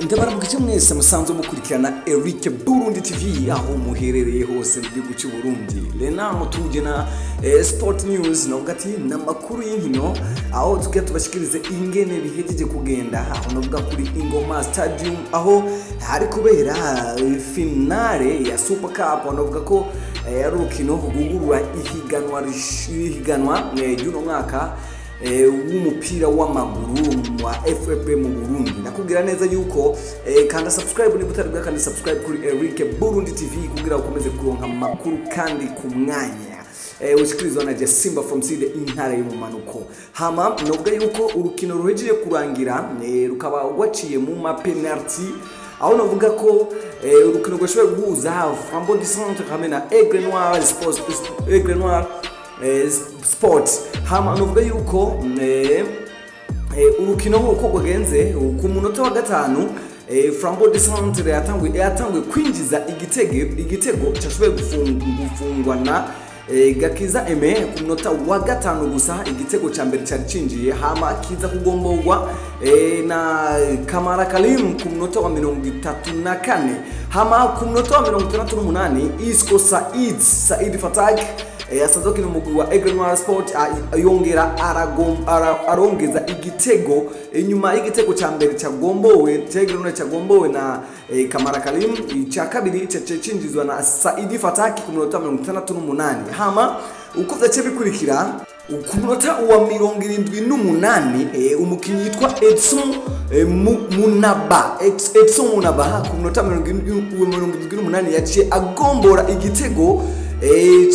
Ndabaramukije mwese musanzwe mukurikirana Eric Burundi TV aho muherereye hose mu gihugu cy'u Burundi. Rena tuje na Sport News, navuga ati n'amakuru y'inkino, aho tugiye tubashikirize ingene bihejeje kugenda, aho navuga kuri Ingoma Stadium, aho hari kubera finale ya Super Cup. Aho navuga ko ari urukino rwugurura ihiganwa ry'uno mwaka w'umupira w'amaguru wa FFB mu Burundi. Nakubwira neza yuko kanda subscribe niba utari bwa subscribe kuri Eric Burundi TV kugira ukomeze kuronka amakuru kandi ku mwanya ushikirizwa na Simba from Side, intara y'ubumanuko. Hama novuga yuko urukino ruhejeje kurangira, rukaba rwaciye mu ma penalty, aho navuga ko urukino rwashoboye guhuza Flambeau du Centre hamwe na Aigle Noir Sports, Aigle Noir Sport. Hama novuga yuko urukino nk'uko rwagenze, ku munota wa gatanu Flambeau du Centre yatanguye kwinjiza igitego cyashoboye gufungwa na Gakiza Aime. Ku munota wa gatanu gusa igitego cya mbere cyari cinjiye, hama kiza kugomborwa na Kamara Kalim ku munota wa 34. Hama ku munota wa 68 Isco Said Fatak asanzwe akina umugwi wa Aigle Noir Sport yongera arongeza igitego inyuma y'igitego cya mbere cyagombowe cya Aigle Noir, cyagombowe na Kamara Kalim. Icya kabiri cyaciye cinjizwa na Saidi Fataki ku munota wa 68. Hama uko vyaciye bikurikira, ku munota wa 78 umukinnyi yitwa Edson Munaba, Edson Munaba, ku munota 78 yaciye agombora igitego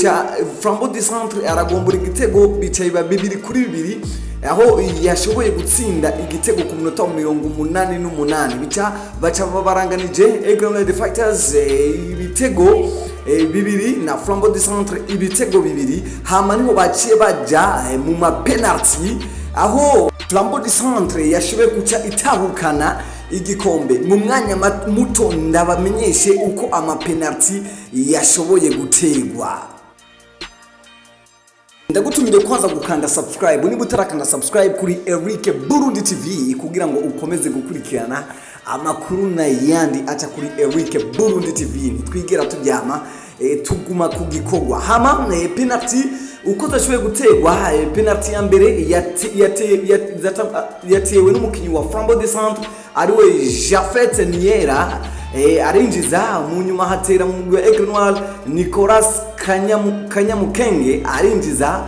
cha Flambeau du Centre, aragombora igitego, bicaye ba 2-2, aho yashoboye gutsinda igitego ku munota wa 88. Bica baca baranganije Aigle Noir Fighters ibitego bibiri na Flambeau du Centre ibitego bibiri. Hama niho baciye baja mu ma penalty, aho Flambeau du Centre yashoboye guca itahukana igikombe mu mwanya muto. Ndabamenyeshe uko ama penalty yashoboye gutegwa. Ndagutumire kwanza gukanda subscribe niba utarakanda subscribe kuri Eric Burundi TV kugira ngo ukomeze gukurikirana amakuru n'ayandi aca kuri Eric Burundi TV. Ntitwigera turyama, tuguma ku gikorwa. Hama penalty uko zashoboye gutegwa, penalty ya mbere yatewe n'umukinnyi wa Flambeau du Centre ariwe Jafet Niera, arinjiza. Mu nyuma hatera mu mugwi wa Aigle Noir Nicolas Kanyamukenge arinjiza,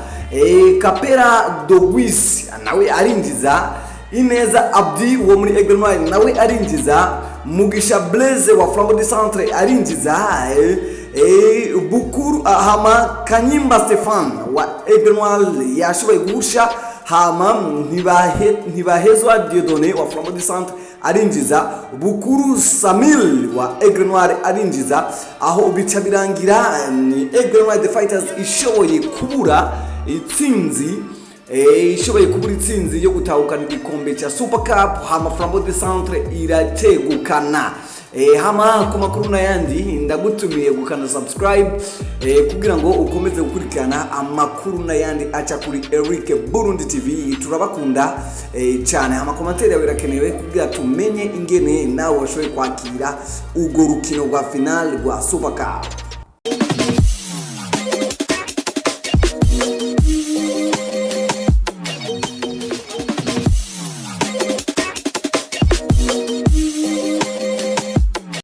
Kapera Dogwis nawe arinjiza, Ineza Abdi wo muri Aigle Noir nawe arinjiza, Mugisha Blaise wa Flambeau du Centre arinjiza, Bukuru hama Kanyimba Stefan wa Aigle Noir yashoboye guhusha, hama Ntibahezwa Dieudonné wa Flambeau du Centre arinjiza, Bukuru Samil wa Aigle Noir arinjiza. Aho bica birangira ni Aigle Noir the Fighters ishoboye kubura itsinzi, ishoboye kubura itsinzi yo gutahukana igikombe cya Super Cup, hama Flambeau du Centre irategukana. Hama ku makuru n'ayandi ndagutumiye gukanda subscribe kugira ngo ukomeze gukurikirana amakuru n'ayandi aca kuri Eric Burundi TV. Turabakunda cyane. Ama commentaire yawe irakenewe kugira tumenye ingene nawe washoboye kwakira urwo rukino rwa finale rwa Super Cup.